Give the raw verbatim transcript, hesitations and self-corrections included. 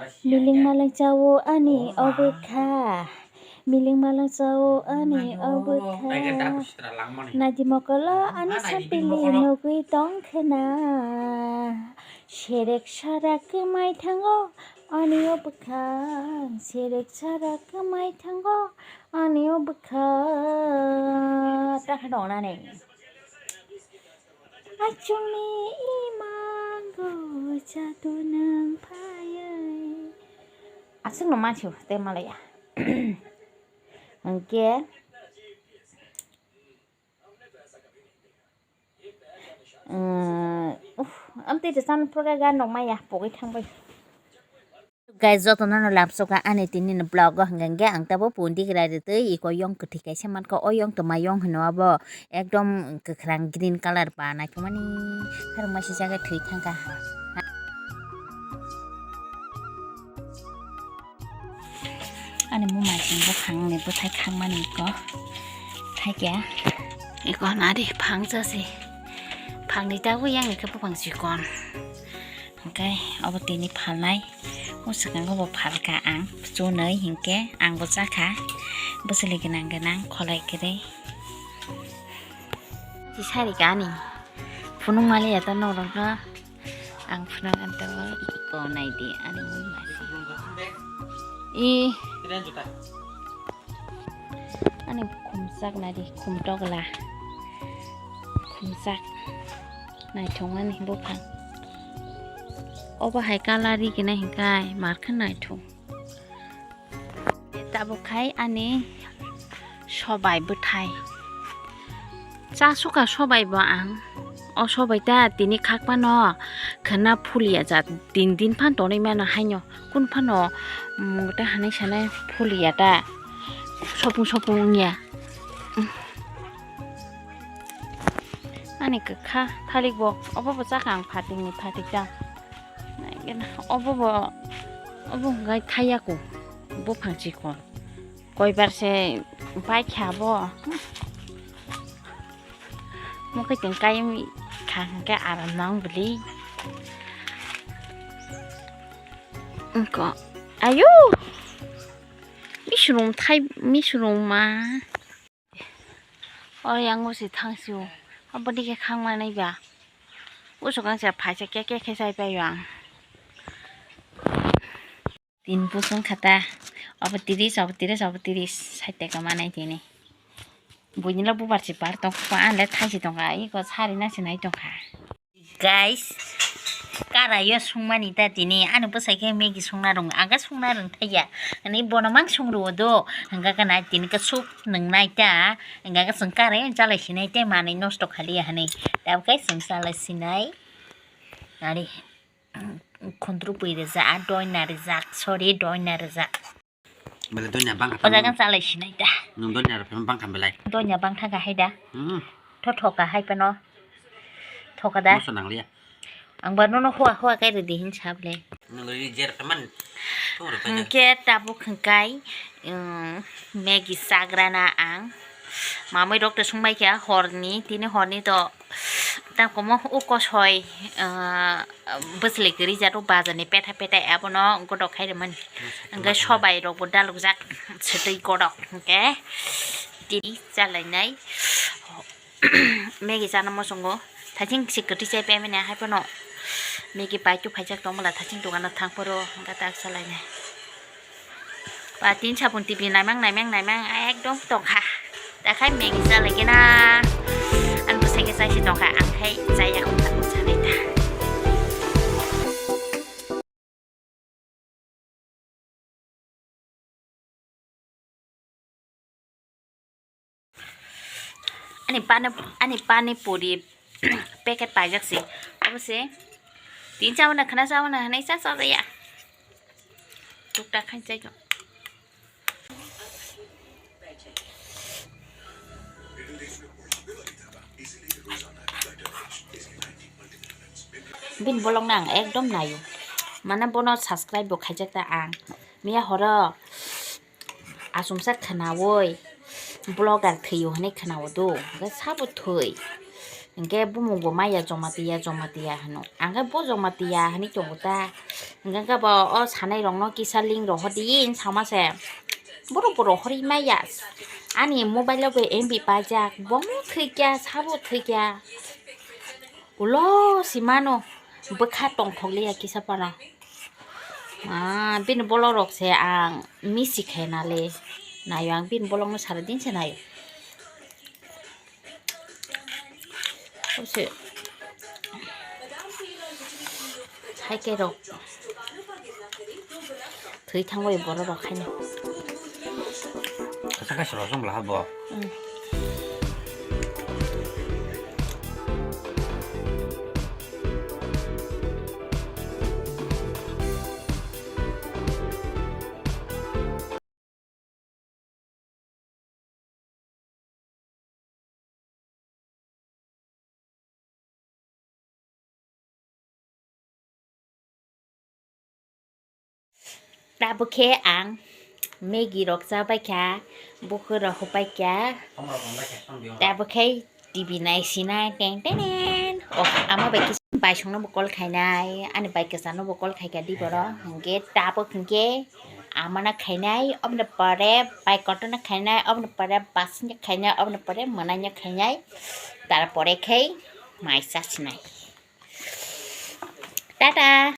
Miling malang chao ani obwkha. Miling malang chao ani obwkha. Naidi mokolo ani sampili nugwi tongkhwna. Serek sara kwmai thango ani obwkha. Serek sara kwmai thango ani obwkha. Takha dong nani. Achungni imango jadu nang phayai. Aswkno mansi te malaya. Hwnkhe, um, uff, amtwi rwchapna phuru khe gan rok maya pogwi thangbai. Guys, jotono no lamsoka ani tini ni vlog o hwnkhe hwnkhe ang tabuk pundi krai rwtwi iko yong kwthwi kaisa mankha, o yong twma yong hino abo ekdom kwkhwrang green colour ba naithokmani kharokma sijak thwi thangkha. Ani muma chwng buphang ni bwthai khangmani iko thaikya iko nari phang chasi phangni tabuk yang khe buphang chikon. Hwnkhe obo tini phalnai, o swkang obo phalkha ang, chunwi hinkhe ang bo chakha, bwswli gwnang gwnang kholai kwrwi. Chisari kha ani phunuk maliya ta norok no, ang phunuk ang tongo. Iko naidi ani mui masi. I. Ani khumchak naidi, khumtokla. Khumchak. Naithokmani buphang. Obo hai colour ri gwnai hinkhai, mar khe naithok. Tabuk khai ani sobai bwthai. Cha suka sobai bo ang. O sobai ta tini khakpano khwna phulia jat din din phan tonwi mano haino. Kun phano, mm, ta hanai sanai phulia ta. Sopung sopung wngya. Ani kwkha thalik bo, obo bo chakha ang phatik ni phatik ta. Obo bo, obo hwnkhe thaiya ko, buphang chikon. Koibar se pai kha bo. Mokhe tong kai kha hwnkhe aram nang bwlwi. Wngkha. Ayo! Misrung thai, misrung ma. O yang o se thang sio. Abo dike khang manai ba. Usuk ang se phaisa khe khe khe sai pai ang. Tin pusung khata. Abo tiris, abo tiris, abo tiris. Sait taka manai tini. Buini lo bubar si par tong kha, ang le thai si tong kha. Iko sari na si nai tong kha. Guys, karaio sungmani ta tini, ani bwsai khe Maggie sungna rwng, ang khe sungna rwng thaiya. Ani bono mang sung rwo do, hwnkha khe na tini khe soup nwngnai ta, hwnkha khe chwng karaio chalai sinai tei manwi nosto khaliya hwnwi. Tabukhe chwng chalai sinai. Ari, khundrupui rijak, doina rijak, sorry, doina rijak. Bale doina bang kha. O jaga chalai sinai ta. Nwng doina rw phema bang kha belai. Doina bang tha kha hai da. Hmm. Tho tho kha hai pano. Tho kha da. Moso nang liya. Ang ba nono hua hua kai rwdi hin sab le. Nwng rwdi jer pheman. Thung rw phai. Hwnkhe tabuk hwnkhe, um, Maggie chagrana ang. Mamui rok to sungbai kha horni, tini horni to Tangkomo o kosoi, ah, bwchwlwi kwrwi jat o bazar ni petha petha abono godok khai rwmani. Hwnkhe sobai rok bo dalokjak swtwi godok hwnkhe tini chalainai. Maggie chana muchungo thaising se kwtwi chai paimani hai phano Maggie bai tu phaijak tongmala thaising dogano thang phuru hwnkhe tak chalainai. Ba tin sabun T V naimang naimang naimang ekdom tongkha. Takhai Maggie chalai gena. Ang bwsai khe chai se tongkha, ang khai chaya kho ta sanai ta. Ani pani, ani pani puri packet paijak se. Abo se tin chabana khana chabana hanai cha cha ya. Tuktak khai chai kho. Bini vlog no ang ekdom naio. Mane bono subscribe bo khaijak ta ang. Miya horo achomsa khwnaui vlogger thwio hinui khwnao do. Hwnkhe sabo thwi. Hwnkhe bumung bo maya Jamatia, Jamatia hwno. Ang khe bo Jamatia hinwi tongo ta. Hwnkhe bo o sanai rokno kisa link rohor di hinwi sama se. Borok bo rohorwi maya. Ani mobile o bo M B paijak. Bomo thwikya, sabo thwikya. Ulo si mano. Bwkha tongthokliya kisa phano. Ah, bini bolok rok se ang misi khe nale. Nayo ang bini bolok no sara din se nayo. Ose. Hai ke rok. Thwi thangbai borok rok haino. Kasa kasa rok song bwla habo. Mm. Tabuk khe ang Maggie rok cha bai kha, bukhuk rok hupai kha. Tabuk khe T V nai sinai teng tenen. Oh, ama bai kisa bai songno bo call khainai, ani bai kwchano bo call khaikha di borok. Hwnkhe tabuk hwnkhe amano khainai, oboni pore bai kotorno khainai, oboni pore basingno khainai, oboni pore mwnaino khainai. Tarpore khe mai chasinai. Tata.